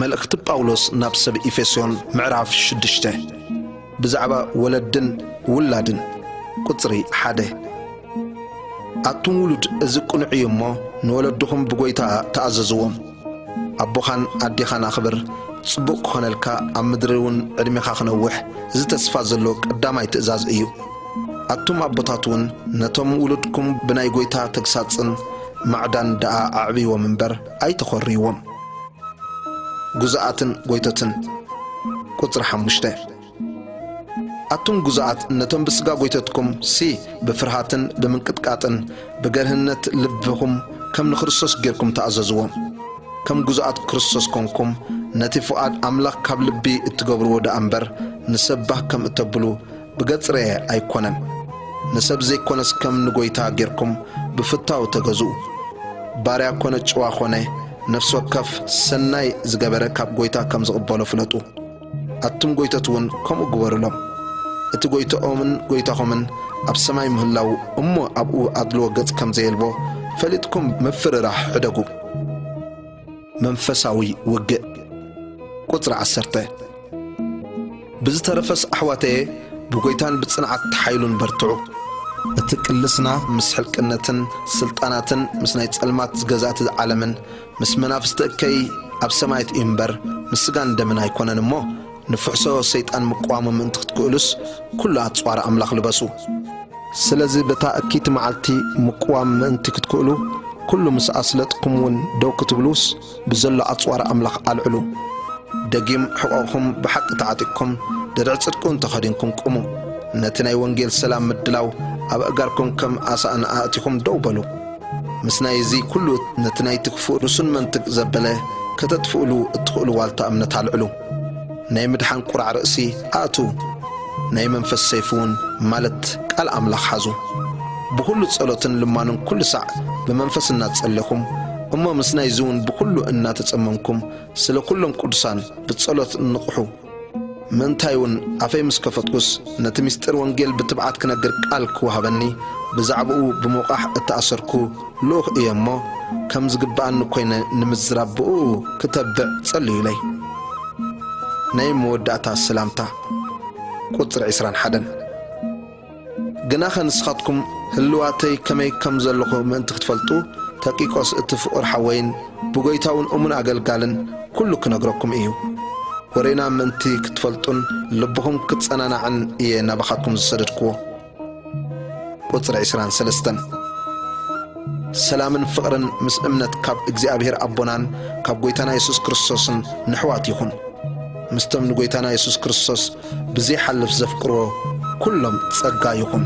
መልእኽቲ ጳውሎስ ናብ ሰብ ኤፌሶን ምዕራፍ ሽዱሽተ። ብዛዕባ ወለድን ውላድን። ቁጽሪ ሓደ። ኣቱም ውሉድ፣ እዚ ቅኑዕ እዩ እሞ፣ ንወለድኹም ብጎይታ ተኣዘዝዎም። ኣቦኻን ኣዴኻን ኣኽብር፣ ጽቡቕ ክኾነልካ፣ ኣብ ምድሪ እውን ዕድሜኻ ክነውሕ፣ እዚ ተስፋ ዘሎ ቀዳማይ ትእዛዝ እዩ። ኣቱም ኣቦታት እውን፣ ነቶም ውሉድኩም ብናይ ጎይታ ተግሳጽን ማዕዳን ደኣ ኣዕብይዎም እምበር፣ ኣይተኾርይዎም። ጉዙኣትን ጎይቶትን። ቁጽሪ ሓሙሽተ። ኣቱም ጉዙኣት፣ ነቶም ብስጋ ጎይቶትኩም ሲ ብፍርሃትን ብምንቅጥቃጥን ብገርህነት ልብኹም ከም ንክርስቶስ ጌርኩም ተኣዘዝዎም። ከም ጉዙኣት ክርስቶስ ኮንኩም፣ ነቲ ፍቓድ ኣምላኽ ካብ ልቢ እትገብርዎ ደኣ እምበር፣ ንሰብ ባህ ከም እተብሉ ብገጽ ርኤ ኣይኮነን። ንሰብ ዘይኮነስ ከም ንጎይታ ጌርኩም ብፍታው ተገዝኡ። ባርያ ኮነ ጭዋ ኮነ፣ ነፍሲ ወከፍ ሰናይ ዝገበረ ካብ ጎይታ ከም ዝቕበሎ ፍለጡ። ኣቱም ጎይቶት እውን ከምኡ ግበሩሎም። እቲ ጎይታኦምን ጎይታኹምን ኣብ ሰማይ ምህላው እሞ ኣብኡ ኣድልዎ ገጽ ከም ዘየልቦ ፈሊጥኩም ምፍርራህ ሕደጉ። መንፈሳዊ ውግእ። ቁጽሪ ዓሰርተ። ብዝተረፈስ ኣሕዋተየ፣ ብጎይታን ብጽንዓት ተሓይሉን በርትዑ። እቲ ቅልስና ምስ ሕልቅነትን ስልጣናትን ምስ ናይ ጸልማት ዝገዛእቲ ዓለምን ምስ መናፍስቲ እከይ ኣብ ሰማያት እዩ እምበር፣ ምስ ስጋን ደምን ኣይኮነን እሞ፣ ንፍሕሶ ሰይጣን ምቅዋሙ ምእንቲ ክትክእሉስ፣ ኩሉ ኣጽዋር ኣምላኽ ልበሱ። ስለዚ በታ እኪቲ መዓልቲ ምቅዋም ምእንቲ ክትክእሉ፣ ኩሉ ምስ ኣስለጥኩም እውን ደው ክትብሉስ፣ ብዘሎ ኣጽዋር ኣምላኽ ኣልዕሉ። ደጊም ሕቖኹም ብሓቂ ተዓጢቕኩም፣ ድርዕ ጽድቂ እውን ተኸዲንኩም ቁሙ። ነቲ ናይ ወንጌል ሰላም ምድላው ኣብ ኣእጋርኩም ከም ኣሳእን ኣእቲኹም ደው በሉ። ምስ ናይ እዚ ኩሉ ነቲ ናይቲ ክፉእ ርሱን መንትግ ዘበለ ከተጥፍእሉ እትኽእሉ ዋልታ እምነት ኣልዕሉ። ናይ ምድሓን ቁራዕ ርእሲ ኣእትዉ። ናይ መንፈስ ሰይፊ እውን ማለት ቃል ኣምላኽ ሓዙ። ብኹሉ ጸሎትን ልማንን ኩሉ ሳዕ ብመንፈስ እናጸለኹም፣ እሞ ምስ ናይዚ እውን ብኹሉ እናተጸመምኩም ስለ ኩሎም ቅዱሳን ብጸሎት ንቕሑ። ምእንታይ እውን ኣፈይ ምስ ከፈትኩስ ነቲ ምስጢር ወንጌል ብትብዓት ክነግር ቃል ክወሃበኒ ብዛዕባኡ ብምውቓሕ እተኣሰርኩ ልኡኽ እየ እሞ፣ ከም ዝግብኣኒ ኮይነ ንምዝራብ ብእኡ ክተብዕ ጸልዩለይ። ናይ መወዳእታ ሰላምታ። ቁጽሪ ዕስራን ሓደን። ግናኸ ንስኻትኩም ህልዋተይ ከመይ ከም ዘለኹ ምእንቲ ክትፈልጡ፣ ተቂቆስ እቲ ፍቑር ሓወይን ብጎይታውን እሙን ኣገልጋልን ኩሉ ክነግረኩም እዩ። ወሬና ምእንቲ ክትፈልጡን ልብኹም ክትጸናናዕን እየ ናባኻትኩም ዝሰደድክዎ። ቁጽሪ ዕስራን ሰለስተን። ሰላምን ፍቕርን ምስ እምነት ካብ እግዚኣብሔር ኣቦናን ካብ ጎይታና የሱስ ክርስቶስን ንሕዋት ይኹን። ምስቶም ንጎይታና የሱስ ክርስቶስ ብዘይሓልፍ ዘፍቅርዎ ኩሎም ጸጋ ይኹን።